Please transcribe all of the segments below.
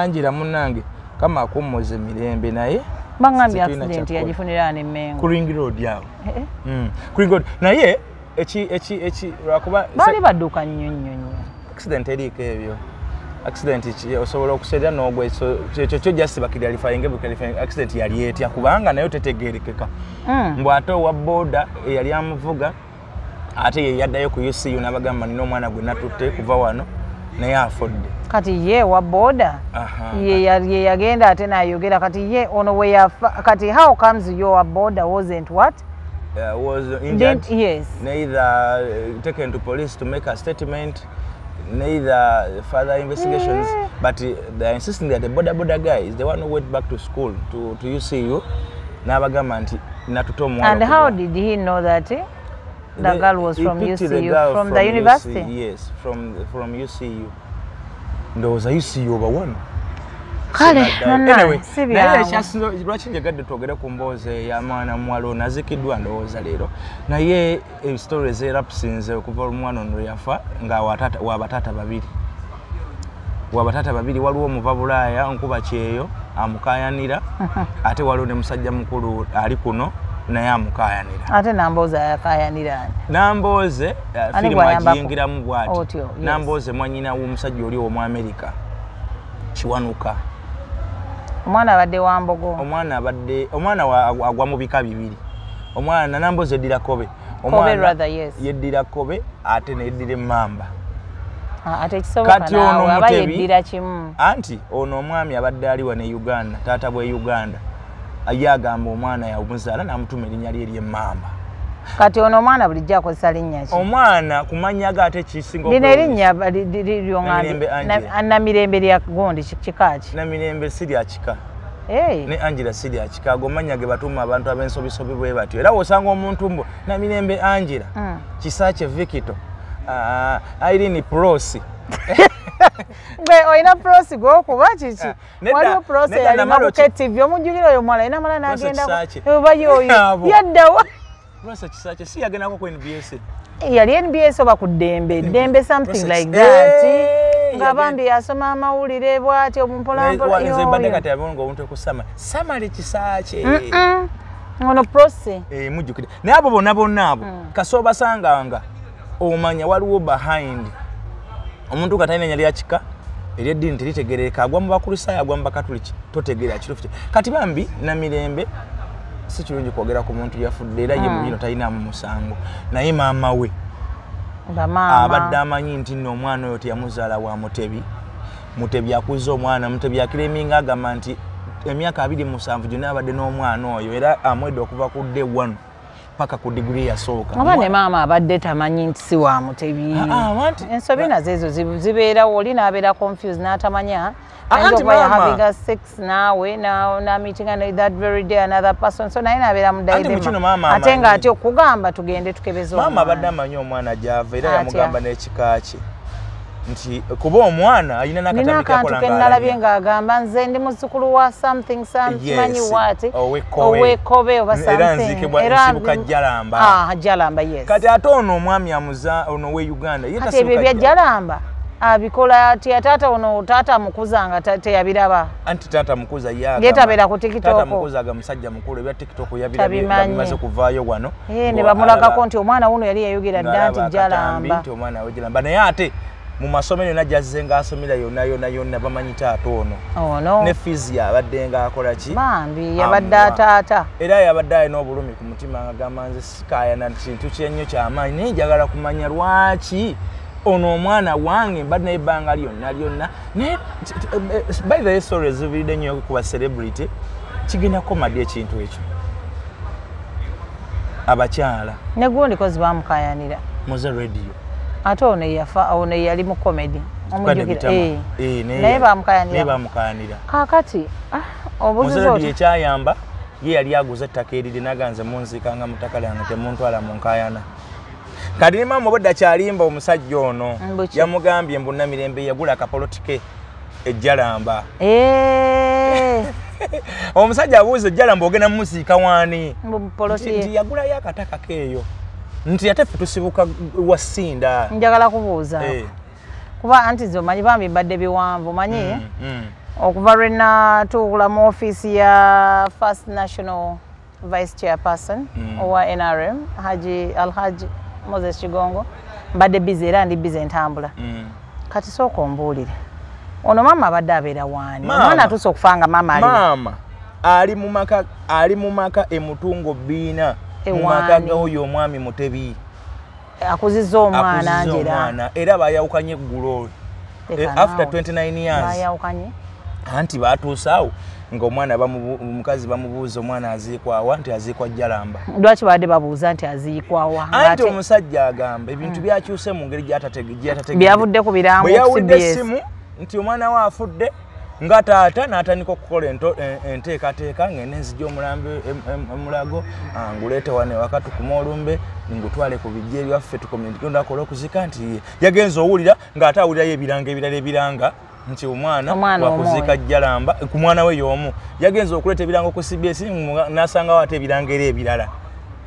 Angela munnange, kama akummoze mirembe, naye Bangambye accident yagifunira ne Mengo ku Ring Road awo. Ku Ring Road, naye eki lwakuba baali badduka nnyo nnyo nnyo. Accident eriiko ebyo. Accident osobola okuseera n'ogwa, ekyo kyo just bakiralifyinge bukalifying accident yali etya, kubanga nayo tetegeerekeka. Mbu ate owa boda eyali amuvuga ate ye yaddayo ku UCU n'abagamba nina omwana gwe natutte kuva wano naye afudde. Kati ye wa boda ye yagenda ate n'ayogera, kati ye ono we yafa, kati how comes your boda wasn't what? Was injured. Yes. Neither taken to police to make a statement, neither further investigations. But they are insisting that the border guy is the one who went back to school to UCU. N'abagamba nti natutte omuwala. And how did he know that the girl was from UCU, from the university? Yes, from UCU. Ndowooza UCU oba wano. Kale, anyway, naye ekyasinze lwaki njagadde twogere ku mboozi ya mwana muwala ono azikiddwa ndowooza leero, naye story ezerapusinze okuva omwana ono yafa nga wabataata babiri. Waliwo omuva Bulaaya nkuba kyeyo amukayanira, ate waliwo ne musajja mukulu ali kuno naye amukayanira. Ate Nambooze ayakayanira ani? Nambooze firimu agiyingiramu bw'ati. Nambooze mwannyina w'omusajja oli ow'omu Amerika Kiwanuka. Omwana abadde wa Mbogo. Omwana agwa mu bika bibiri. Omwana Nambooze eddira Kobe. Omwana yeddira Kobe ate neddira Emmamba. Ate kisoboka naawe aba yeddira kimu. Anti ono omwami abadde ali wano e Uganda, taata bwe Uganda, ye agamba omwana yamuzaala n'amutuma erinnya lye ery'Emmamba. Kati ono omwana bulijjo akozesa linnya ki? Omwana ku mannya ge ate kisinga lino erinnya Namirembe lya gundi kika ki? Namirembe si lya kika. Ne Angela si lya kika. Ago mannya ge batuuma abantu ab'ensobisobi bwe batyo. Era w'osanga omuntu mbu Namirembe Angela, Kisaakye Victor, Irene Prosi. Gwe olina Prosi gw'okuba kiki? Waliwo Prosi yalina ku KTV, omujjukira oyo omuwala yinamala n'agenda oba y'oyo yaddawa. Prosi Kisaakye si yagendako ku NBS? Yali NBS oba ku Ddembe, Ddembe something like that. Nga bambi yasoma amawulire bw'atyo omumpolampola. Nze mbadde kati abonga omuntu okusama Samali Kisaakye. Ono Prosi. Mujjukire. Naye abo bonna bonna abo kasooba basanganga omanya waliwo behind. Omuntu nga talina lya kika ery'eddiini teritegeereka, agwa mu Bakristaayo, agwa mu Bakatuliki, totegeera kituufu. Kati bambi Namirembe si kirungi kwogera ku muntu yafudde, era ye mu bino talinaamu musango, naye maama we abadde amanyi nti nno omwana oyo teyamuzaala wa Mutebi. Mutebi akuza omwana, Mutebi akireminga agamba nti emyaka 27 gyonna abadde n'omwana oyo, era amwedde okuva ku day 1 paka ku degree yasooka. Oba ne maama abadde tamanyi nti si wa Mutebi. Ensobi nazo ezo zibeerawo, oli n'abeera confused n'atamanya. Anti maama having a sex naawe na meeting and that very day another person, so naye n'abeera mu dilemma. Ate nga ate okugamba tugende tukebeze omwana. Maama abadde amanyi omwana gy'ava, era yamugamba n'ekika kye nti kuba omwana alina n'akatambi kakola nga nalabye ng'agamba nze ndi muzzukulu wa something simanyi what ow'Ekkobe oba something, era nzikibwa nsibuka Jalamba. Jalamba, yes. Kati ate ono omwami amuza ono we Uganda ye tasibuka ebyo bya Jalamba abikola atya? Taata ono taata mukuza nga teyabiraba. Anti taata mukuza ye tabeera ku TikTok. Taata mukuza aga musajja mukulu, ebya TikTok yabirabye bimaze kuvaayo wano. Ne bamulagako nti omwana wuno yali yayogera dda nti Jalamba, nti omwana we Jalamba, naye ate mu masomero yonna gy'azze ng'asomera yonna yonna yonna bamanyi taata ono. Ne fizi abadde ng'akola ki? Bambi yabadde ataata. Era yabadde alina obulumi ku mutima ng'agamba nze sikaayana kintu kyennyo ky'amaanyi, naye njagala kumanya lwaki ono omwana wange mbadde naye ebbanga lyonna lyonna. Naye by the way, story eziviiridde nnyo ku ba celebrity, kigenda kukoma ddi ekintu ekyo? Abakyala ne gundi kozi bamukayanira Moze Radio. Ate ono yafa, ono yali mu comedy omujjukira, naye bamukayanira. Kaakati obuzibu oti ekyayamba ye yali aguze ettaka eriri naganze munziikanga mu ttaka lyange temuntwala mu nkaayana. Kati ne maama obwedda kyalimba omusajja ono yamugambye mbu Namirembe yagula akapoloti ke ejjalamba. Omusajja abuuza ejjalamba ogenda mumuziika waani? Nti yagulayo akataka keeyo. Nti ate ffe tusibuka wa Ssinda. Njagala kubuuza kuba anti zo manyi bambi mbadde biwanvu manyi. Okuva lwe natuula mu ofiisi ya First National Vice Chairperson owa NRM, Haji Alhaji Moses Kigongo, mbadde busy era ndi busy ntambula. Kati sooka ombuulire, ono maama abadde abeera waani? Omwana atuuse okufa nga maama ali Maama ali mu maka emutungo Bbiina, mu maka g'oyo omwami Mutebi. Akuzizza omwana Angela. Era bayawukanye eggulo after 29 years. Bayawukanye? Anti batuusaawo ng'omwana omukazi bamubuuza omwana aziikwawa, nti aziikwa Jjalamba. Lwaki babadde babuuza nti aziikwawa? Anti omusajja agamba ebintu byakyuse mu ngeri gy'atategedde. Byavudde ku birango. Bwe yawulidde essimu nti omwana we afudde, nga taata n'atandika okukola enteekateeka ng'ende nzija omulambo emulago nguleete wano ewaka tukume olumbe ngutwale ku bijja ebyaffe tukomyendakola okuzika, nti yagenza owulira ng'ate awulirayo ebirango ebirala ebiranga nti omwana wakuziika Jjalamba ku mwana we y'omu. Yagenza okuleeta ebirango ku CBS n'asangawo ate ebirango era ebirala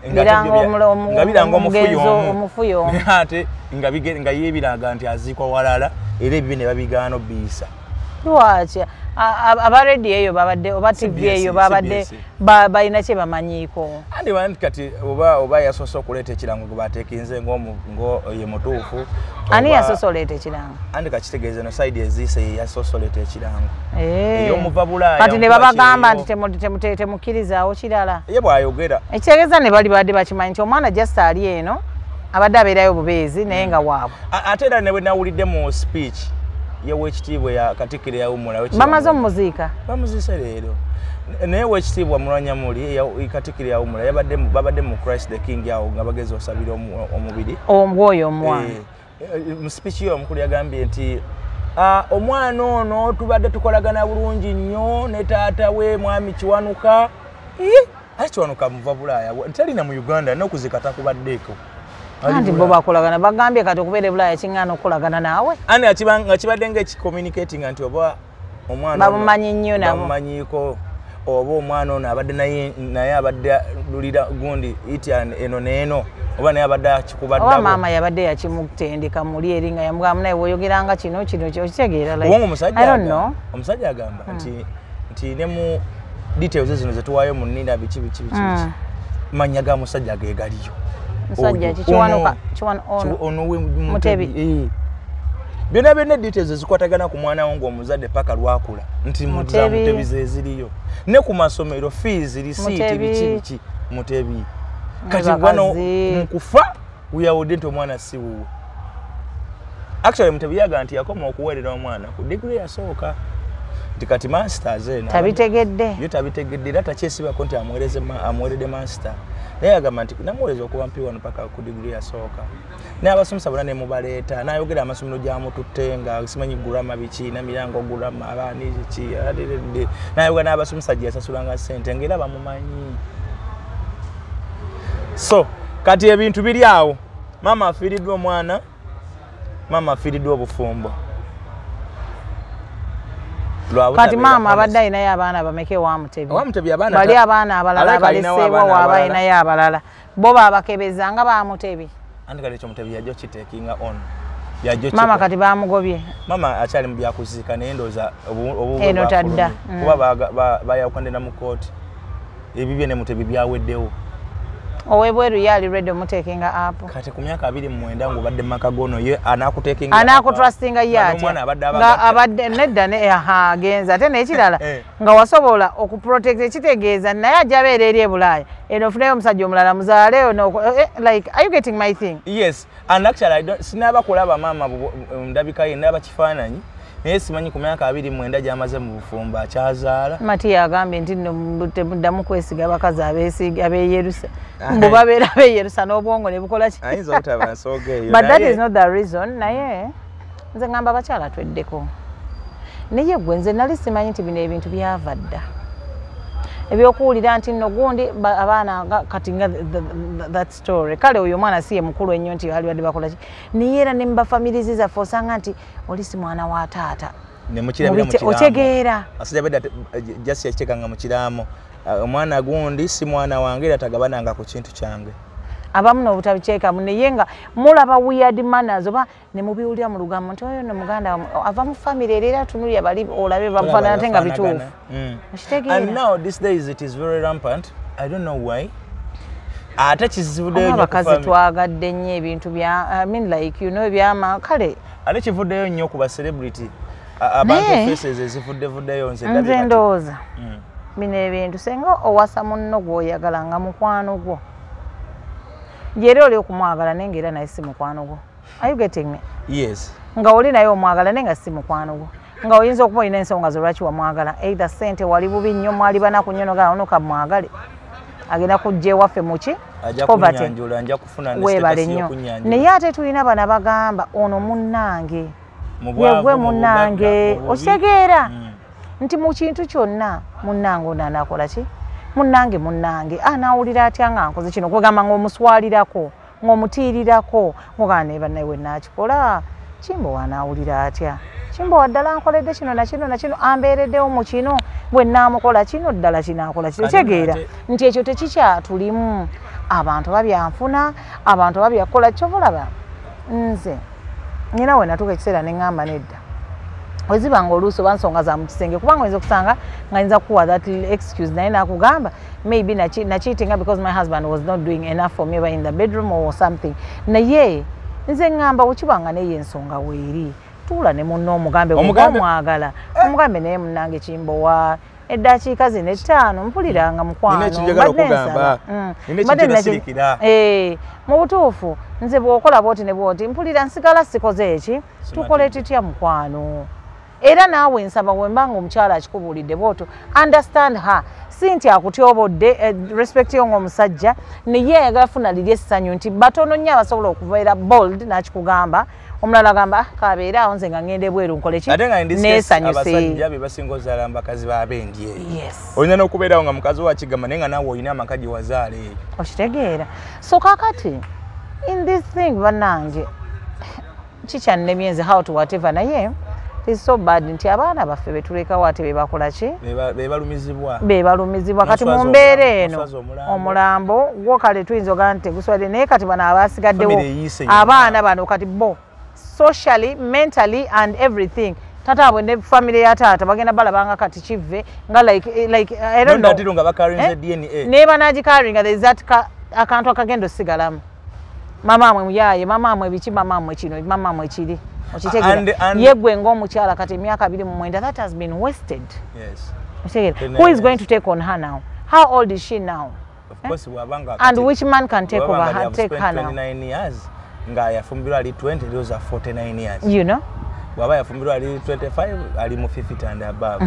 nga biranga omufu y'omu, ate nga yeebiraga nti aziikwa walala, era ebibi ne babigaana obiyisa. Lwaki aba radio eyo babadde oba TV eyo babadde balina kye bamanyiiko? Andi banti kati oba yasoose okuleeta ekirango gwe bateekinze ye mutuufu. Ani yasoose oleeta ekirango? Andi kakitegeeza eno sayidi eziise ye yasoose oleeta ekirango. Ey'omuva Bulaaya. Kati ne babagamba nti temukkirizaawo kirala. Ye bw'ayogera. Ekitegeeza ne bali badde bakimanyi nti omwana just ali eno abadde abeerayo bubeezi naye nga waabwe. Ate era ne bwe nawulidde mu speech yewekitiibwa ya Katikkiro yawummula. Bamaze omuziika? Bamuziise leero. Naye wekitiibwa Mulwanyamuli Katikkiro yawummula babadde mu Christ the King awo nga bageza osabira omubiri. Omwoyo omwana. Mu speech yo omukulu yagambye nti omwana ono tubadde tukolagana bulungi nnyo ne taata we mwami Kiwanuka. Ate Kiwanuka muva Bulaaya, talina mu Uganda n'okuzika takubaddeeko. Anti bo bakolagana bagambye kati okubeera e Bulaaya kiŋŋaana okukolagana naawe. Ani nga kibadde ng'ekicommunicating nti oba omwana bamumanyi nnyo nabo bamumanyiiko, oba omwana ono abadde naye abadde lulira gundi iti eno n'eno, oba naye abadde akikubaddabo. Oba maama yabadde yakimutendeka muli eri nga yamugamba naye bw'oyogeranga kino kino okitegeera. Kubanga omusajja agamba nti ne mu details zino ze tuwaayo mu nninda biki biki biki mannya ga musajja ge galiyo. Musajja Kiwanuka ono we Mutebi. Byonna byonna details ezikwatagana ku mwana wo ng'omuzadde paka lwakula nti Mutebi ze ziriyo, ne ku masomero fees, receipt, biki biki Mutebi. Kati wano mukufa uyawudde nti omwana si wuwe. Actually Mutebi yaga nti yakoma okuweerera omwana ku degree yasooka, nti kati masters eno tabitegedde. Ye tabitegedde era takyesibako nti amuweerede master. Naye agamba nti namuweereza okuba mpi wano paka ku degree yasooka. Naye abasomesa bonna ne mubaleeta n'ayogera amasomero gy'amututte nga simanyi gurama biki namirango gurama abaani biki, n'ayogera n'abasomesa gye yasasulanga ssente ng'era bamumanyi. So kati ebintu biri awo, maama afiiriddwa omwana, maama afiiriddwa obufumbo. Kati maama abadde alinayo abaana bameka ewa Mutebi? Bali abaana abalala abaleseewo waaba alinayo abalala bo babakebeza nga ba Mutebi. Anti kati ekyo Mutebi yajja okiteekinga on. Maama kati bamugobye. Maama akyali mu byakuziika naye ndowooza eno tadda kuba bayawukanye na mu kkooti, ebibye ne Mutebi byaweddewo. Ow'ebweru ye ali ready omuteekinga up. Kati ku myaka 29 ng'obadde mu maka g'ono ye anaakuteekinga anaakutrustinga ye atya nga abadde nedda ne agenza. Ate n'ekirala nga wasobola okuprotect ekitegeeza naye ajja abeera eri e Bulaaya eno ofuneyo omusajja omulala muzaale ono, like are you getting my thing? Yes, and actually I don't sinaba kulaba maama ndabika ye ndaba kifaananyi naye simanyi ku myaka 29 gy'amaze mu bufumbo akyazaala. Matiya agambye nti nno temuddamu kwesiga abakazi abeeyerusa, mbu babeera beeyerusa n'obwongo ne bukola ki? Ayinza obutaba nsonga eyo. But that is not the reason. Naye nze ngamba abakyala tweddeko. Naye gwe nze nali simanyi nti bino ebintu byava dda. Ebyokuwulira nti nno gundi abaana kati nga that story. Kale oyo omwana si ye mukulu ennyo nti ali badde bakola ki. Naye era ne mu bafamilizi zaffe osanga nti oli si mwana wa taata. Otegeera. Asajja bedda just yakitekanga mu kiraamo. Omwana gundi si mwana wange era tagabananga ku kintu kyange. Abamu n'obutabikyekamu, naye nga mulaba weird manners oba ne mubiwulira mu lugambo nti oyo no muganda ava mu family era atunulira bali olabe bamufaanana ate nga bituufu. Okitegeera? And now these days it is very rampant. I don't know why. Ate kizivuddeyo nnyo ku Abakazi family. twagadde nnyo ebintu bya, I mean, like, you know, ebyama kale. Ate kivuddeyo nnyo ku ba celebrity, abantu, Naye- faces ezivuddevuddeyo. Nze ndabye Nze kati- ndowooza bino ebintu, senga owasa munno gw'oyagala nga mukwano gwo, gyera oli okumwagala naye nga era naye si mukwano gwo. Are you getting me? Yes. Nga oli naye omwagala naye nga si mukwano gwo, nga oyinza okuba olina ensonga zo lwaki wamwagala, either sente, wali bubi nnyo, mwali banaku nnyo, nogaa ono kamwagale agenda kujja ewaffe muki Ajja poverty. kunyanjula, nja kufuna ne Weebale status nnyo. y'okunyanjula. Naye ate tulina bano abagamba ono munnange, Mu bwavu, yegwe mu munnange. bugagga, mu bubi. Okitegeera nti mu kintu kyonna munnange ono anaakola ki, munnange, munnange anaawulira atya nga nkoze kino? Kwegamba ng'omuswalirako, ng'omutiirirako, ng'ogamba naye bannaye we naakikola, Kimbowa anaawulira atya? Kimbowa ddala nkoledde kino na kino na kino, ambeereddewo mu kino, bwe naamukola kino ddala kinaakola kino? Ate Kitegeera ate- nti ekyo tekikyatulimu. Abantu babyanfuna, abantu babyakola. Kyova olaba nze nina we natuuka ekiseera ne ŋŋamba nedda, wezibanga oluusi oba nsonga za mu kisenge, kubanga oyinza okusanga nga nyinza kukuwa that excuse, naye nakugamba maybe nacheatinga because my husband was not doing enough for me oba in the bedroom or something. Naye nze ŋŋamba wekibanga neyo ensonga weeri, tuula ne munno omugambe, bw'oba Omugambe- omwagala omugambe, naye munnange Kimbowa, eddakiika zino 5 mpuliranga mukwano, Nina ekinjagala mbadde okugamba. nsaba. Nina Mbadde ekintu kyensirikira. Eh, mu butuufu nze bw'okola bwoti ne bwoti mpulira nsigala sikoze eki, tukole tutya mukwano? Era naawe nsaba wembanga omukyala akikubuulidde bwotyo, understand her. Si nti akutyobodde respect yo ng'omusajja, naye ayagala funa liri essanyu nti batono nnyo abasobola okubeera bold n'akikugamba. Omulala agamba, "Ah, kabeere awo, nze nga ngenda ebweru nkole ki, Ate nga in this case, neesanyuse." abasajja be basinga ozaala mu bakazi b'abendi eyo. Yes. Oyinza n'okubeerawo nga mukazi wo akigamba, naye nga naawe olina amaka gye wazaala eyo. Okitegeera? So kakati in this thing, bannange, kikyannemye nze how to whatever, naye it is so bad nti abaana baffe betulekawo ate bebakola ki? Be balumizibwa. Be balumizibwa kati mu Noswaza mbeera omulambo, eno. noswaza omulambo. Omulambo gwo kale tuyinza ogamba nti teguswadde, naye kati bano abasigaddewo, Family eyiise yonna. abaana bano kati bo socially, mentally and everything, tataabwe ne family ya taata bagenda balabanga kati kive nga like I don't know. Nondatiro nga bakarinze Eh? DNA. Naye banagikaringa, there is that akantu akagenda osigalamu, mama amwe muyaye, mama amwe biki, mama amwe kino, mama amwe kiri. Okitegeera? Ye gwe ng'omukyala kati emyaka 29 that has been wasted. Yes. Okitegeera? Then, Who is going to take on her now? How old is she now? Of course, bw'abanga And kati- which man can take bw'abanga over her, they have take spent her now? 29 years, nga yafumbirwa ali 20, those are 49 years. You know. Bw'aba yafumbirwa ali 25, ali mu 50 and above.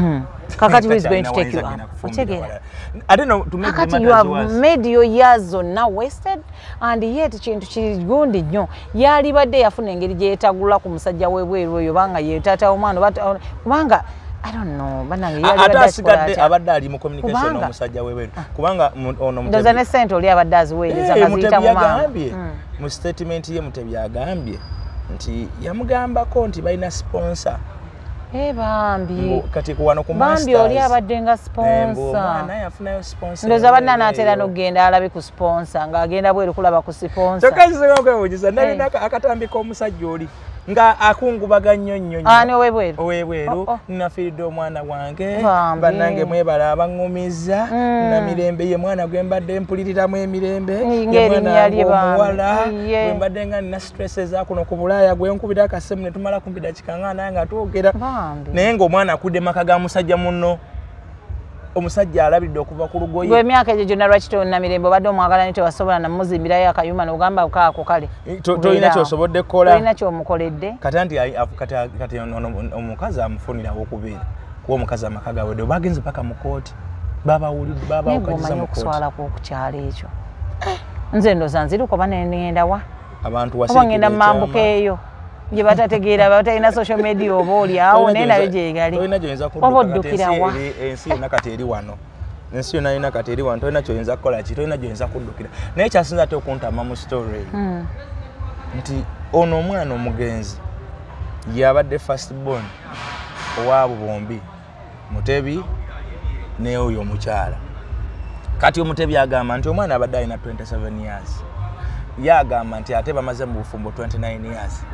Kakati who is going to Takyalina take you wayinza up? genda kufumbirwa Otegeera? walala. Ate no, to make the Kakati you matters have worse, made your years zonna wasted, and yet kintu kigundi nnyo yalibadde yafuna engeri gyeyetagula ku musajja w'ebweru oyo, obanga ye taata w'omwana kubanga I don't know, bannange, ate yalibadde akikola asigadde atya? abadde ali mu communication Kubanga- n'omusajja w'ebweru, kubanga ono Ndowooza Mutebi- ne sente oli abadde aziweereza Eh, nga ziyita Mutebi mu maama. yagambye mu statement ye, Mutebi agambye nti yamugambako nti balina sponsor. Eh, bambi. Mbu kati ku wano ku Bambi oli Masters, abadde nga eh, mbu sponsor. omwana yafunayo sponsor Ndowooza abadde ebweru anaatera eyo. n'okugenda alabe ku sponsor, ng'agenda bweru kulaba ku sponsor. Kyokka kisinga okwewuunyisa, nalina Eh. akatambi k'omusajja oli nga akungubaga nnyo nnyo nnyo. Ani, ow'ebweru? Ow'ebweru. Oh, oh. Nafiiridde omwana wange. Bambi. Bannange mwebala abaŋŋumiza. Namirembe ye mwana gwe mbadde mpuliriramu emirembe, ye Ng'erinnya mwana lye wange bambi. omuwala Ye. gwe mbadde nga nina stress ezakuno ku Bulaaya, gwe nkubira akasimu ne tumala kumpi dakika nga naye nga twogera. Bambi. Naye ng'omwana akudde maka ga musajja munno, omusajja alabidde okuva ku lugoye. Gwe emyaka egyo gyonna lwaki Namirembe obadde omwagala ne tewasobola namuzimbirayo akayuma n'ogamba kaako kale? Tolina kyosobodde kukola. Tolina kyomukoledde. Kati anti kati ono omukazi amufunirawo okubeera, kuba omukazi amaka gawedde, bagenze paka mu kooti, babawulidde Naye babawukanyiza gweomanyi mu kooti. okuswala kw'okukyalo ekyo, nze ndowooza nziruka oba nengenda wa, Abantu oba wasirikira ngenda mumambuka ekyama. eyo gye batategeera, batalina social media, oba oli awo naye nayo gyegali. Tolina gyoyinza Oba kudduka kati. oddukira Ensi wa? Ensi yonna kati eri wano, ensi yonna yonna kati eri wano. Tolina kyoyinza kukola ki, tolina gyoyinza kuddukira. Naye kyasinza ate okuntama mu story eyo nti ono omwana omugenzi yabadde first born owaabo bombi, Mutebi ne oyo omukyala. Kati omutebi agamba nti omwana abadde alina 27 years. Yagamba nti ate bamaze mu bufumbo 29 years,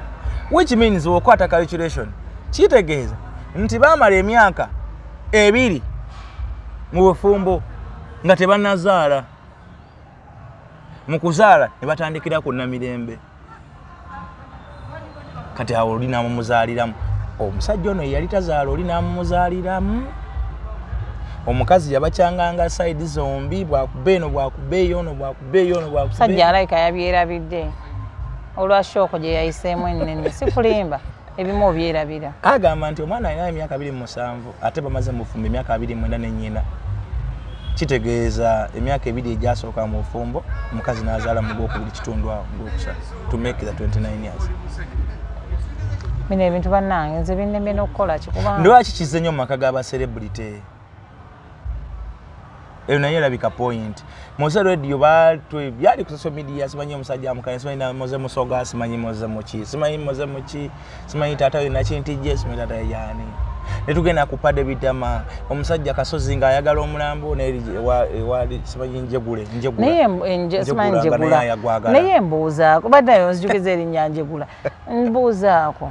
which means wokwata calculation kitegeeza nti bamala emyaka 2 mu bufumbo nga tebannazaala. Mu kuzaala ne batandikira ku Namirembe. Kati awo oli n'amumuzaaliramu omusajja ono yali tazaala, oli n'amumuzaaliramu omukazi yabakyanganga side zombi, bwakuba eno bwakuba eyo ono bwakuba eyo ono bwakuba. Musajja alayika yabyerabidde olwa shooko gye yayiseemu ennene, sikulimba ebimu obyerabira. Agamba nti omwana alina emyaka 27 ate bamaze mu bufumbo emyaka 29 ne nnyina, kitegeeza emyaka 2 egyasooka mu bufumbo omukazi n'azaala mu gwokubiri kitundu awo mu gwokusatu to make the 29 years. Bino ebintu bannange nze binnemye n'okukola ki kubanga lwaki kizze nnyo mu maka g'abacelebrity? Eyo naye erabika point. Moze Radio byali ku social media, simanyi omusajja amukanye, simanyi Moze Musoga, simanyi Moze Muki, simanyi Moze Muki, simanyi taata we Nakintijje, simanyi taata we yaani. Ne tugenda ku Paddy Bitama, omusajja Kasozi ng'ayagala omulambo n'eri simanyi Njegule, Njegula. Naye simanyi Njegula. Naye mbuuzaako, baddayo nzijukiza erinnya Njegula. Mbuuzaako.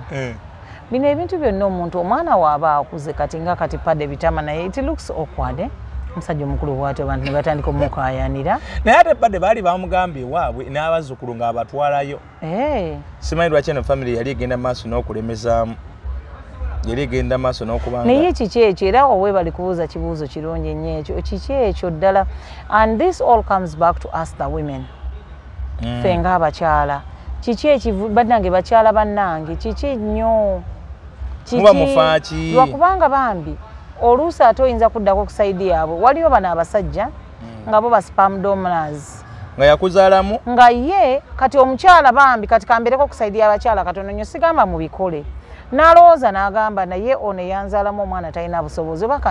Bino ebintu byonna omuntu omwana waaba akuze kati nga kati Paddy Bitama naye it looks awkward, eh? Omusajja omukulu bw'atyo abantu ne batandika omukaayanira. Naye ate Paddy baali bamugambye ewaabwe n'abazzukulu ng'abatwalayo. Simanyi lwaki eno family yali egenda maaso n'okulemezaamu, yali egenda maaso n'okubanga. Naye kiki ekyo era oweebale kubuuza kibuuzo kirungi nnyo ekyo. Kiki ekyo ddala? And this all comes back to us the women. Ffe ng'abakyala. Kiki ekivu bannange bakyala bannange kiki nnyo? Muba mufaaki? Lwakubanga bambi oluusi ate oyinza kuddako ku sayidi yaabwe. Waliyo bano abasajja nga bo ba sperm donors. Nga yakuzaalamu? Nga ye kati omukyala bambi kati kambereko ku sayidi y'abakyala katono nnyo sigamba mubikole. N'alowooza n'agamba naye ono eyanzaalamu omwana talina busobozi oba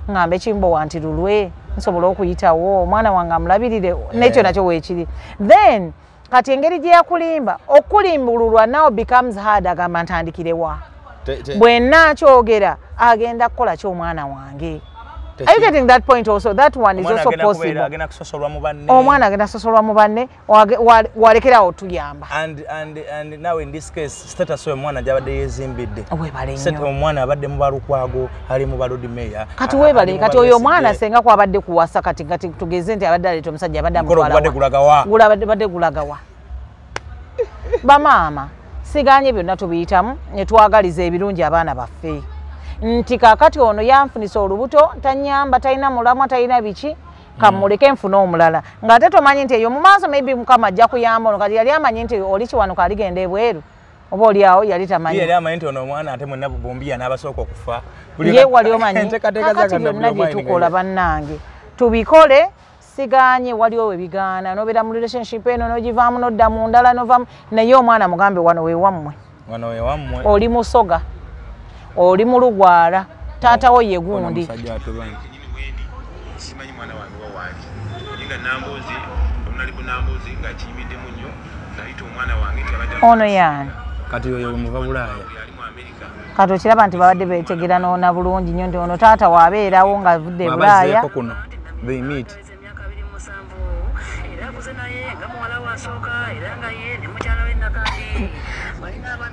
ŋŋambe kimbowa nti lulwe nsobola okuyitawo omwana wange amulabirire n'ekyo nakyo weekiri. Then kati engeri gye yakulimba okulimbululwa now becomes hard, agamba ntandikirewa. Bwe naakyogera agenda kukola ki omwana wange? Are you getting that point also? That one is also possible. Omwana agenda kusosolwa mu banne walekerawo otuyamba. And now in this case status omwana gy'abadde yeezimbidde. Weebale nnyo. Omwana abadde mu balukwago, ali mu balodi meya. Kati weebale, kati oyo omwana senga kwabadde kuwasa kati kati tugeze nti abadde aleeta omusajja abadde amutwala. Gubadde gulagawa. Gulabadde gulagawa. Bamaama siganye byonna tubiyitamu ne twagaliza ebirungi abaana baffe. Nti kaakati ono yanfunisa olubuto tanyamba talina mulamwa talina biki kamuleke nfune omulala ng'ate tomanyi nti eyo mu maaso maybe Mukama ajja kuyamba ono kati yali amanyi nti oli Kiwanuka aligenda ebweru oba oli awo yali tamanyi. Yali amanyi nti ono omwana ate mwenna bombi y'anabasooka okufa. Ye wali omanyi kakati byonna bye tukola bannange tubikole siganye waliwo we bigaana n'obeera mu relationship eno n'ogivaamu n'odda mu ndala n'ovaamu naye omwana mugambe wano we wammwe. Wano we wammwe. Oli Musoga. Oli mulugwala taata wo ye gundi. Simanyi mwana wange waali nga Nambozi onali Nambozi nga kiyimiddemu nnyo nayita omwana wange nti abadde ono yaani kati oyo muva Bulaaya kati okiraba nti babadde beetegera n'ona bulungi nnyo nti ono taata waabeerawo ng'avudde e Bulaaya kuno they meet.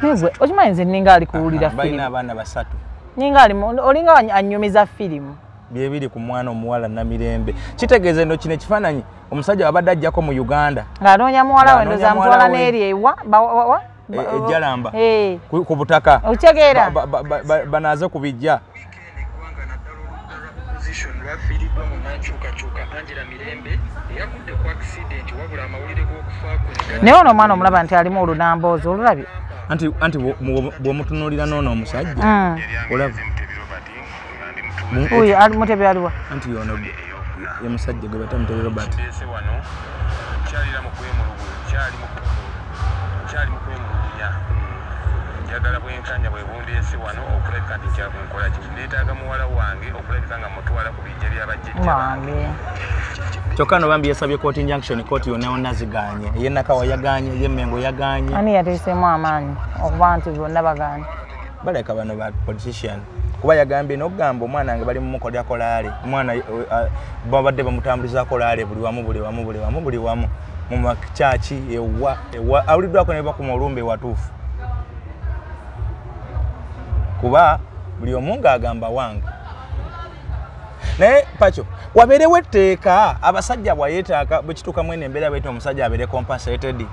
Nigwe okimanyi nze ninga ali kuwulira firimu. Balina abaana basatu. Ninga ali olinga anyumiza firimu. Byebiri ku mwana omuwala Namirembe. Kitegeeza eno kino ekifaananyi omusajja abadde ajjako mu Uganda. Ng'anoonya muwala we ndowooza amutwala n'eri ewa Ejjalamba ku butaka. Okitegeera. Banaaze ku bijja. Lwafiiriddwa mu nankyukakyuka Angela Mirembe eyagudde ku accident wabula amawulire g'okufa kwe. Naye ono omwana omulaba nti alimu olunamboozi olulabye. Anti bw'omutunuulira n'ono omusajja olaba. Oyo ali Mutebi aliwa. Anti ono ye musajja gwe bayita Mutebi Robert. Njagala bwenkanya bwe bundeese wano okulabika nti nkyakunkola ki neetaaga muwala wange okulabika nga mutwala ku bijja by'abajjajja bange. Kyokka no bambi yasabye court injunction, court yonna yonna ziganye. Ey'e Nakawa yaganye, ey'e Mengo yaganye. Ani yateeseemu amaanyi okuba nti bonna bagaanye? Baleka bano ba politician. Kuba yagambye n'okugamba omwana wange bali mumukolerako laale. Omwana babadde bamutambulizaako laale buli wamu buli wamu buli wamu buli wamu. mu makyaki ewa ewa awuliddwako ne bakuma olumbe watuufu kuba buli omu ng'agamba wange. Naye Pacho wabeerewo etteeka abasajja bwayeetaaga bwe kituuka mwene embeera bwetyo omusajja abeere compensated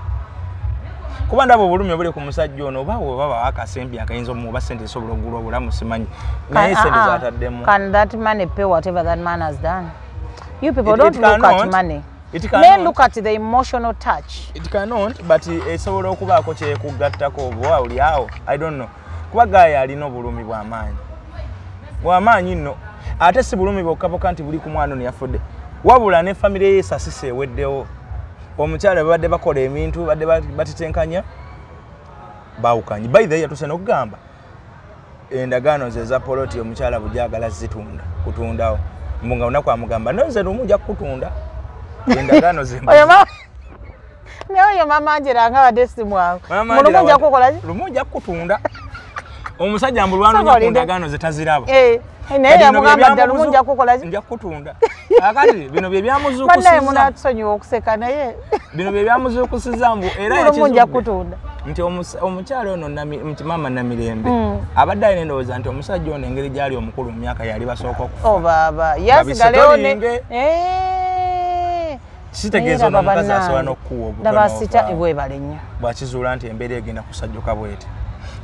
kuba ndaba obulumi obuli ku musajja ono oba bwe akasembi akayinza omuwa ssente esobola okugula obulamu simanyi naye ssente z'ataddemu. Can that money pay whatever that man has done? You people don't look at money. Men look at the emotional touch. It cannot, but esobola okubaako kyekugattako oba oli awo. I don't know. Kuba gaaya alina obulumi bw'amaanyi. Bw'amaanyi nno. Ate si bulumi bwokka bwokka nti buli ku mwana ono yafudde. Wabula ne famire ye esasise eweddewo. Omukyala babadde bakola ebintu badde batitenkanya baawukanye. By the way yatuuse n'okugamba endagaano ze eza poloti omukyala bujagala zitunda kutundawo. Mbu nga lunaku amugamba nze lumu nja kukutunda. Endagaano ze naye oyo Mama Angela nga badde si mwangu. Lumu nja kukola ki? Lumu nja kukutunda. Omusajja mbu lwanoonya ku ndagaano ze taziraba. Naye yamugamba ddala lumu nja kukola ki? Nja kukutunda. Akati bino bye byamuzuukusiza. Bannaye munatusonyiwa okuseka naye. Bino bye byamuzuukusiza mbu era lumu nja kukutunda. Nti omukyala ono Maama Namirembe abadde alina endowooza nti omusajja ono engeri gy'ali omukulu mu myaka yali basooka okufa. Oh baaba yasigalewo ne kitegeeza ono omukazi asobola n'okukuwa obutono webale nnyo bw'akizuula nti embeera egenda kusajjuka bw'eti.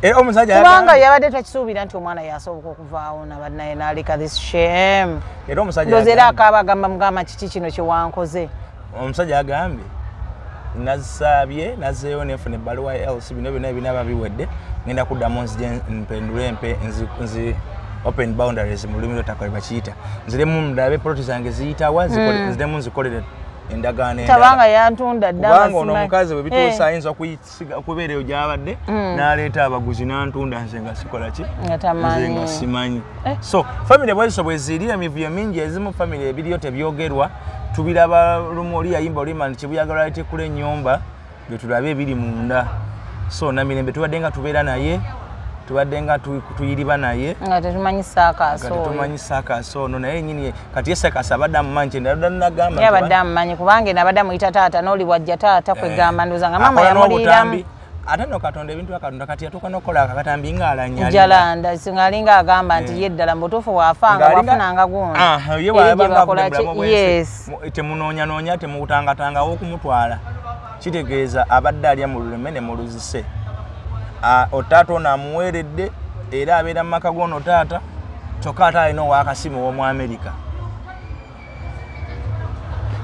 Era omusajja kubanga yabadde takisuubira nti omwana yasoboka okuvaawo naye n'aleka this shame. Era omusajja ndowooza era akaaba agamba mugamba kiki kino kye wankoze. Omusajja agambye nasaabye nazzeeyo nenfuna ebbaluwa ya LC bino byonna ebinaaba biwedde ngenda kuddamu nzije mpendule mpe nzi open boundaries mu lulimi lw'ettaka lwe bakiyita nziremu ndabe poloti zange ziyitawa nziremu nzikolere endagaano endala. Tabanga yantunda dda kubanga ono omukazi bwe bituusa ayinza okubeera eyo gy'abadde n'aleeta abaguzi n'antunda nze nga sikola ki nze nga simanyi. So famire bweziso bwe ziri emivuyo mingi ezimu famire ebiriyo tebyogerwa tubiraba lumu oli yayimba oluyimba nti kibuyaga lwalitikula ennyumba bwe tulabe ebiri munda. So Namirembe tubadde nga tubeera naye tubadde nga tuyiriba naye nga tetumanyi saakaasi oyo. Nga tetumanyi saakaasi ono naye nnyini kati ye saakaasi abadde amumanyi nti nagamba ye abadde amumanyi kubanga eno abadde amuyita taata n'oli wajja taata kwegamba ndowooza nga maama yamuliiramu. Ate nno Katonda ebintu bya Katonda kati yatuuka n'okukola akatambi ng'alanya jalanda ng'alinga agamba nti ye ddala mu butuufu bw'afanga bwafunanga gundi ye bw'abanga avudde mu bulamu bw'ensi temunoonyanoonya temutangatangawo okumutwala kitegeeza abadde alya mu luleme ne mu luzise. Otaata ono amuweeredde era abeera mu maka g'ono taata kyokka ate alina ow'akasimu ow'omu Amerika.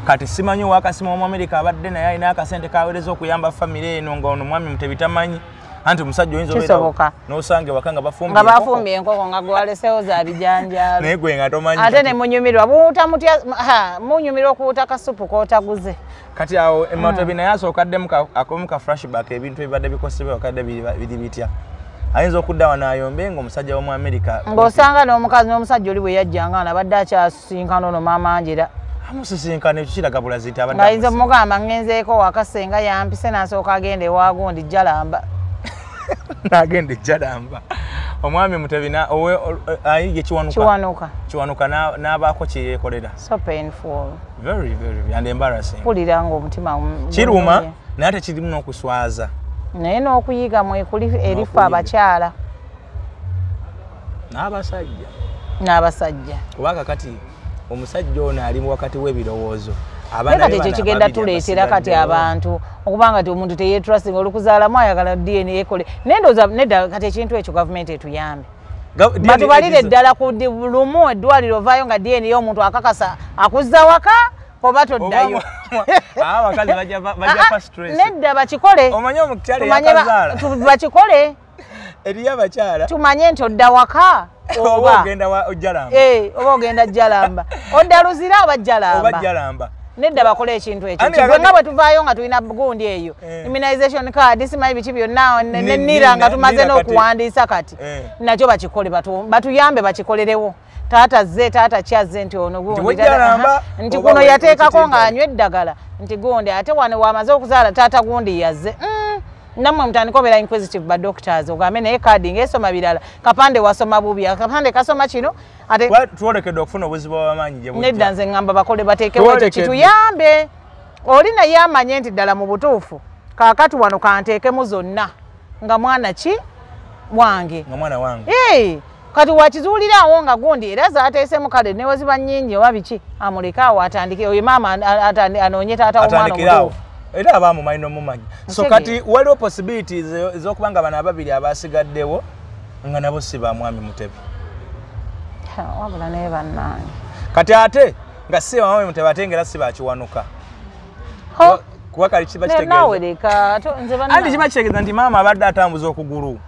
Kati simanyi ow'akasimu ow'omu Amerika abadde naye alina akasente k'aweereza okuyamba famire eno nga ono mwami Mutebi tamanyi anti omusajja oyinza obeera n'osanga ewaka nga bafumbye enkoko nga gwaleseewo za bijanjaalo naye gwe nga tomanyi ate ne munyumirwa buwuta mutya munyumirwa okuwuta kasupu k'otaguze. Kati awo Mutebi naye asooka addemu akomu ka flashback ebintu ebibadde bikosebwa wakadde biri bitya. Ayinza okudda wano ayombe ng'omusajja w'omu Amerika ng'osanga n'omukazi n'omusajja oli bwe yajjanga abadde akyasisinkana ono Maama Angela amusisinkana ekyo kiraga bulazi nti abadde ng'ayinza omugamba ngenzeeko waka ssenga yampise n'asooka agenda ewa gundi Jalamba n'agenda e Jalamba. Omwami Mutebi ye Kiwanuka n'abaako kye yeekolera. So painful. Very very and embarrassing. Mpulira ng'omutima kiruma naye ate kirimu n'okuswaza naye n'okuyiga mwekuli erifa abakyala n'abasajja kubanga kati omusajja ono ali wakati w'ebirowoozo naye kati ekyo kigenda tuleetera kati abantu okubanga ti omuntu teyeetrusting olukuzaalamu ayagala DNA ekole naye ndowooza nedda kati ekintu ekyo gavumenti etuyambe batubalire ddala ku lumu eddwaliro ovaayo nga DNA y'omuntu akakasa akuzza waka oba toddayo. Abakazi bajja fa stress. Nedda bakikole. Omanye omukyala yakazaala bakikole eriyo abakyala tumanye nti odda waka oba ogenda Jalamba oba ogenda Jalamba odda Luzira oba Jalamba. Nedda bakole ekintu ekyo nga bwe tuvaayo nga tulina gundi eyo immunization card simanyi biki byonna nennira nga tumaze n'okuwandiisa kati nakyo bakikole batuyambe bakikolerewo. Taata zze taata kyazze nti ono gundi nti kuno yateekako ng'anywa eddagala nti gundi ate wano wamaze okuzaala taata gundi yazze. Nammwe mutandika obeera inquisitive ba doctors ogambe naye kaadi ng'esoma birala kapande wasoma bubi akapande kasoma kino ate twolekedde okufuna obuzibu bw'amaanyi gye bujja. Nedda nze ŋŋamba bakole bateekewo ekyo kituyambe Oli naye amanye nti ddala mu butuufu kaakati wano kanteekemu zonna nga mwana ki wange. Nga mwana wange. Kati wakizuulirawo nga gundi era zaateesemu kale ne weziba nnyingi oba biki amuleke awo atandike oyo maama anoonye taata w'omwana omutuufu. Era abamumanyi n'omumanyi. So kati waliwo possibilities ez'okuba nga bano ababiri abasigaddewo nga nabo si ba mwami Mutebi. Wabula naye bannange. Kati ate nga si ba mwami Mutebi ate ng'era si ba Kiwanuka. Kuba kali kiba kitegeeza. Naawe leka nze bannange. Anti kiba kitegeeza nti maama abadde atambuza okugulu.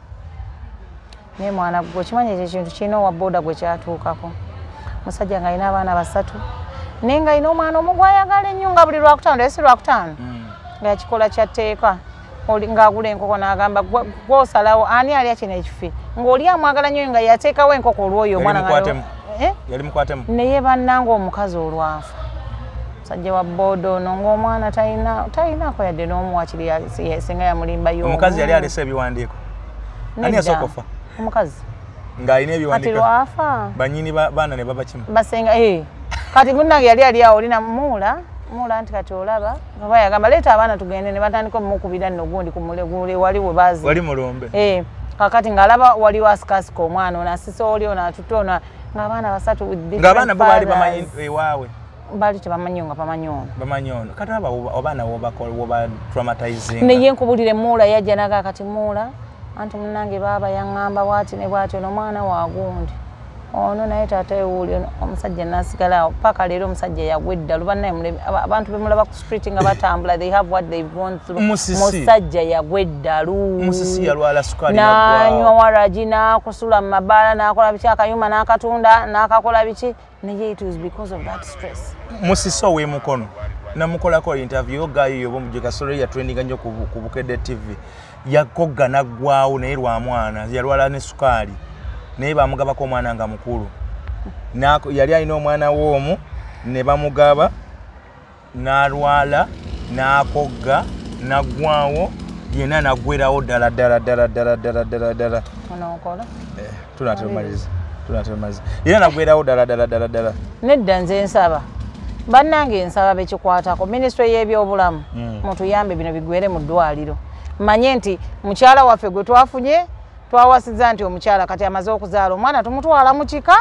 Naye mwana gwe okimanyi ekyo ekintu kirina owa booda gwe kyatuukako. Musajja ng'alina abaana 3 naye ng'alina omwana omu gw'ayagala ennyo nga buli Lwakutaano naye si Lwakutaano. Nga yakikola kya tteeka ng'agula enkoko n'agamba gw'osalawo ani alya kino ekifi ng'oli amwagala nnyo nga yateekawo enkoko olw'oyo omwana. Yali mukwatemu. Naye bannange omukazi olwafa musajja wa booda ono ng'omwana talinaako yadde n'omuwakiri singa yamulimbayo. Omukazi yali alese ebiwandiiko. Ani yasooka okufa? Omukazi ng'alina ebiwandiiko. Kati lwafa bannyini baana ne baba kimu basenga. Kati munnange yali ali awo olina muula nti kati olaba oba yagamba leeta abaana tugende ne batandika omukubira nno gundi ku mulegule wali we baazi wali mulumbe. Kakati ng'alaba waliwo asikasika omwana ono asise oli ono atutte ono ng'abaana 3 with different ng'abaana bo baali bamanyi ewaabwe baali tebamanyi nga bamanyi ono bamanyi ono. Kati abaana woba traumatizing. Naye nkubulire muula yajja naga kati muula anti munnange baaba yaŋŋamba bw'ati ne bw'ati ono omwana wa gundi ono naye taata ewuuli omusajja n'asigala awo paka leero omusajja yagwa eddalu. Bannaye abantu bemulaba ku street nga batambula they have what they've gone through. Musajja yagwa eddalu. Musisi yalwala sukaali n'anywa waragi n'akusula mu mabaala n'akola biki akayuma n'akatunda n'akakola biki naye it was because of that stress. Musisi ow'emukono namukolako interview gayo yoba omujjuka story ya trending nnyo ku Bukedde TV. Yakogga n'aggwawo naye lwa mwana yalwala ne sukaali naye bamugabako omwana nga mukulu. Yali alina omwana w'omu ne bamugaba n'alwala n'akogga n'aggwawo yenna n'aggwerawo ddala ddala ddala ddala ddala ddala ddala. Onookola? Tunaatera tumaliza. Yenna n'aggwerawo ddala ddala ddala ddala. Nedda nze nsaba bannange nsaba bekikwatako minisitule y'ebyobulamu mutuyambe bino bigwere mu ddwaliro. Manye nti mukyala waffe gwe twafunye twawasiza nti omukyala kati amaze okuzaala omwana tumutwala mu kika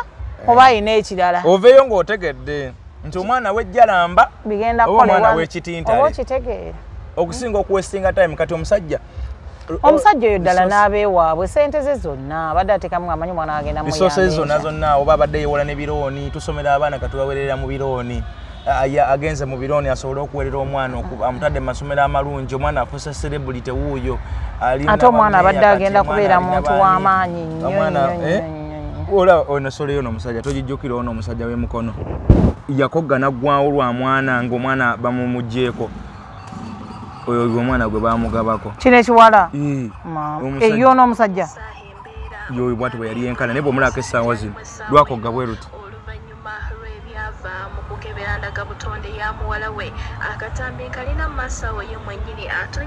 oba ayina ekirala. Oveeyo ng'otegedde nti omwana w'ejjalamba bigenda oba omwana w'ekitintale oba okitegeera okusinga okuwestinga time. Kati omusajja oyo ddala n'abeewaabwe sente ze zonna abadde ateekamu amanyi omwana agenda muyamba. Resources zonna zonna oba abadde yeewola ne birooni tusomera abaana katubawerera mu birooni. Agenze mu birooni asobole okuwerera omwana amutadde mu masomero amalungi omwana afuuse celebrity wuuyo. Ate omwana abadde agenda kubeera muntu w'amaanyi nnyo nnyo. Olaba ono sole ono omusajja togijjukira ono omusajja w'emukono yakogga n'aggwawo lwa mwana ng'omwana bamumuggyeko oyo omwana gwe baamugabako. Kino ekiwala eyo ono omusajja yoyo bw'ati bwe yali yenkana naye bw'omulako essaawa zino lwakogga bwe luti.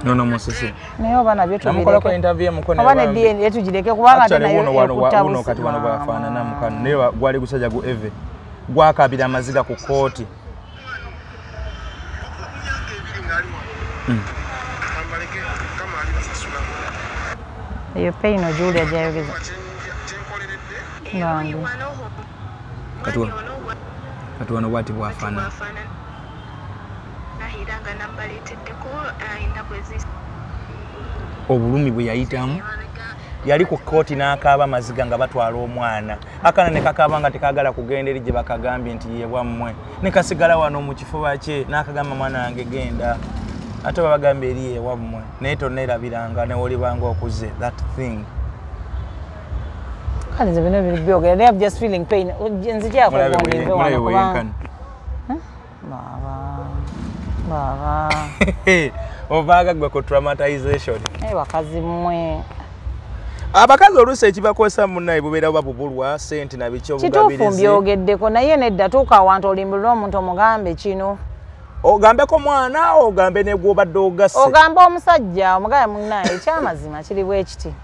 Nono musisi. Naye oba nabyo tubireke. Interview emukono oba ne DNA tugireke kubanga ate nayo ekutta buno kati wano bwafaanana mukano naye gwali gusajja gu Eve gwakabira amaziga ku kkooti. Eyo pain Julia gyayogeza. Kati wano bwati bwafaanana. Obulumi bwe yayitamu yali ku kkooti n'akaaba amaziga nga batwala omwana akaana ne kakaaba nga tekaagala kugenda eri gye bakagambye nti ye bwammwe ne kasigala wano mu kifuba kye n'akagamba mwana wange genda ate babagambye eri ye wammwe naye tonneerabiranga ne wolibanga okuze that thing. Kale nze bino byogera naye I'm just feeling pain. Nzijako nve wano kubanga baba ovaaga gwe ku traumatization. Bakazi mmwe abakazi oluusi ekibakozesa munnaye bubeera buba bubulwa ssente na biki obugabirizi. Kituufu mbyogeddeko naye nedda tuuka awantu olimbulira omuntu omugambe kino ogambeko mwana ogambe ne gw'obadde ogasse ogambe omusajja omugambe munnaye ekyamazima kiri bwe kiti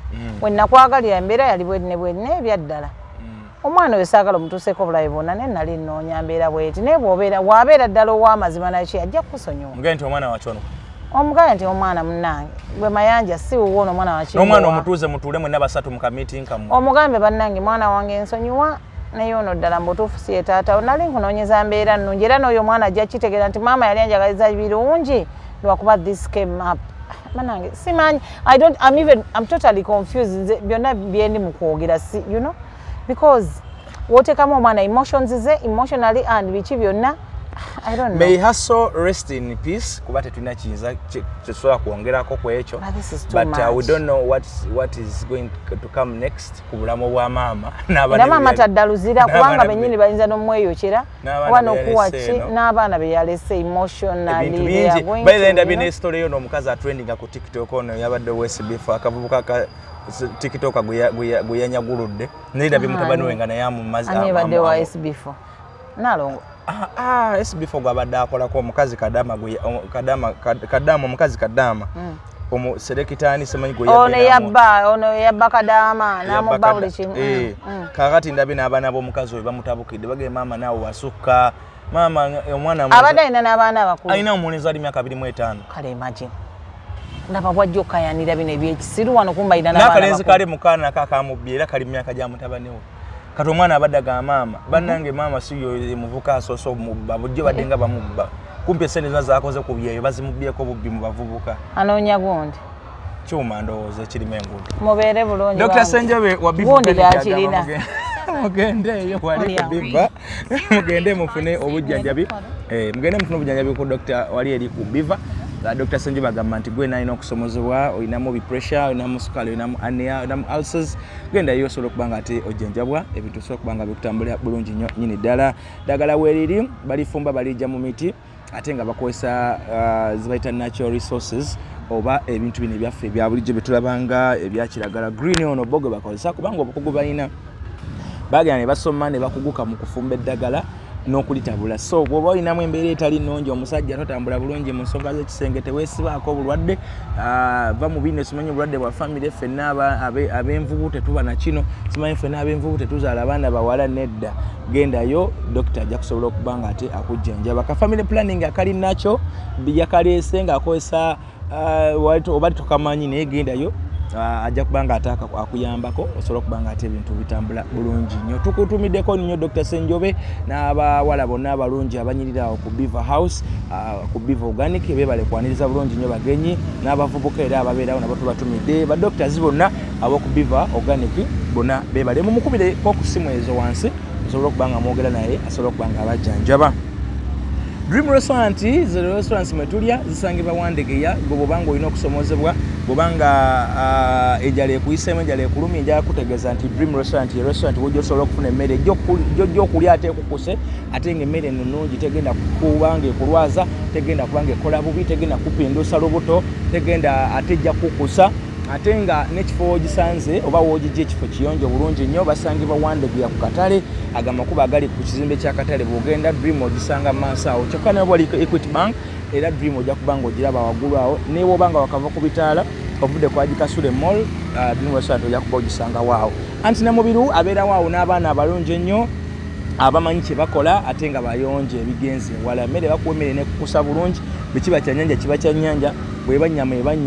we nakwagalira embeera yali bwe ne bwe n'ebyaddala Omwana oyo saagala omutuuseeko obulabe bwonna, naye nali nnoonya mbeera bweti, naye bw'obeera wabeera ddala ow'amazima naki ajja kukusonyiwa. Mugambe nti omwana wakyono. Omugambe nti omwana munnange gwe Mayanja si wuwo, ono omwana wa N'omwana omutuuze, mutuule mwenna basatu mu kameeting kammwe. Omugambe bannange mwana wange ensonyiwa, naye ono ddala mubutuufu si ye taata, nali nkunoonyeza mbeera nnungi. Era n'oyo omwana ajja kitegeera nti maama yali anjagaliza birungi, lwakuba this came up. Bannange simanyi, I don't, I'm even, I'm totally confused. Nze byonna byendi mu kwogera si, you know, because wooteekamu omwana emotions ze, emotionally and biki byonna, I don't know. May her soul rest in peace, kuba tetulina kiyinza kyetusobola kwongerako ku ekyo. But this is too But we much. don't know what is going to come next ku bulamu bwa maama n'abaana Era maama tadda luzira, kubanga n'abaana bennyini bayinza n'omweyokera N'abaana oba be n'okuwa yalese ki eno. N'abaana be yalese emotionally, Ebintu they are bingi. going By the to, way, ndabye you know. ne story yo n'omukazi atrendinga ku TikTok ono yabadde WSB akavubuka ka TikTok gwe yanyaguludde, naye ndabye mutabani we nga naye amumaze. Ani ebadde wa SB4 Nalongo? Ah, SB4 gwabadde akolako omukazi Kadama Kadama Kadama, omukazi Kadama omu selekitani simanyi gwe Ono yabadde eyabba, ono eyabba Kadama n'amubba Yabba buli kimu. Kakati ndabye n'abaana b'omukazi oyo bamutabukidde, bagee maama naawe wasukka, maama omwana Abadde alina n'abaana abakulu. Alina omulenzi ali myaka 25. Kale imagine, ndaba bwajja okayanira bino ebyekisiru wano, kumba alina n'abaana N'akalenzi bakulu. kali mukaana kakamubbi era kali mu myaka gya mutabani we. Kati omwana abadde agamba maama bannange maama si yo muvuka asoose omubba, bulijjo badde nga bamubba, kumpi esente zonna zakoze ku byeyo bazimubbyeko bubbi mu bavubuka. Anoonya gundi. Kyuma ndowooza ekirimu enguudo. Mubeere bulungi Dr. bambi. Senjobe wa Bivu Gundi Clinic agamba gyakirina. Mugende eyo wali Oli ku awo. Biva, mugende mufune obujjanjabi. Mugende mufune obujjanjabi ku Dr. wali eri ku Biva. Dr. Senjobe agamba nti gwe nalina okusomozebwa, olinamu bipressure, olinamu sukali, olinamu hernia, olinamu ulcers, genda yo osobola okuba nga ate ojjanjabwa, ebintu osobola okuba nga bikutambulira bulungi nnyo nnyini ddala. Ddagala weeriri balifumba, balijja mu miti ate nga bakozesa zibayita natural resources oba ebintu bino ebyaffe ebya bulijjo byetulabanga ebyakiragala green ono bo gwe bakozesa, kubanga obukugu balina, bagenda ne basoma ne bakuguka mu kufumba eddagala n'okulitabula. So bw'oba olinamu embeera etali nnungi, omusajja totambula bulungi mu nsonga z'ekisenge, teweesibaako obulwadde, va mu bino, simanyi obulwadde bwa famire, ffenna ab'envubu tetuba na kino, simanyi ffenna ab'envubu tetuzaala abaana bawala, nedda, gendayo dokita ajja kusobola okuba nga ate akujjanjaba. Ka family planning akali nakyo yakaleese ng'akozesa oba tokamanyi, naye gendayo ajja kuba nga ate akuyambako osobola okuba nga ate ebintu bitambula bulungi nnyo. Tukutumiddeko nnyo Dr. Senjobe n'abawala bonna abalungi abanyirira awo ku Beaver House, ku Beaver Organic, beebale kwaniriza bulungi nnyo bagenyi n'abavubuka era ababeerawo nabo tubatumidde. Badoctors bonna ab'oku Beaver Organic bonna beebale, mumukubireko ku simu ezo wansi osobola okuba nga mwogera naye, asobola okuba nga abajjanjaba. Dream Restaurant, ze restaurants mwe tulya, zisangibwa Wandegeya. Gwe bw'obanga olina okusomozebwa, bw'obanga enjala ekuyiseemu, enjala ekulumye, njala kutegeeza nti Dream Restaurant ye restaurant wojja osobola okufuna emmere gy'ojja okulya ate ekukuse, ate ng'emmere eno nnungi, tegenda kuba ng'ekulwaza, tegenda kuba ng'ekola bubi, tegenda kupindusa lubuto, tegenda, ate ejja kukusa, ate nga n'ekifo w'ogisanze oba w'ogijja ekifo kiyonjo bulungi nnyo. Basangibwa Wandegeya ku katale, ago amakubo agali ku kizimbe kya katale, bw'ogenda Dream ogisanga mu maaso awo. Kyokka ne bwali Equity Bank era Dream ojja kuba nga ogiraba waggulu awo, ne bw'oba nga wakava ku bitaala ovudde ku Agikasule Mall, Dream Restaurant ojja kuba ogisangawo awo. Anti Namubiru abeerawo awo n'abaana abalungi ennyo abamanyi kye bakola ate nga bayonje ebigenze ewala. Emmere bakuwa emmere nekukusa bulungi, bwe kiba kyannyanja kiba kyannyanja, bweba nnyama eba nnyama.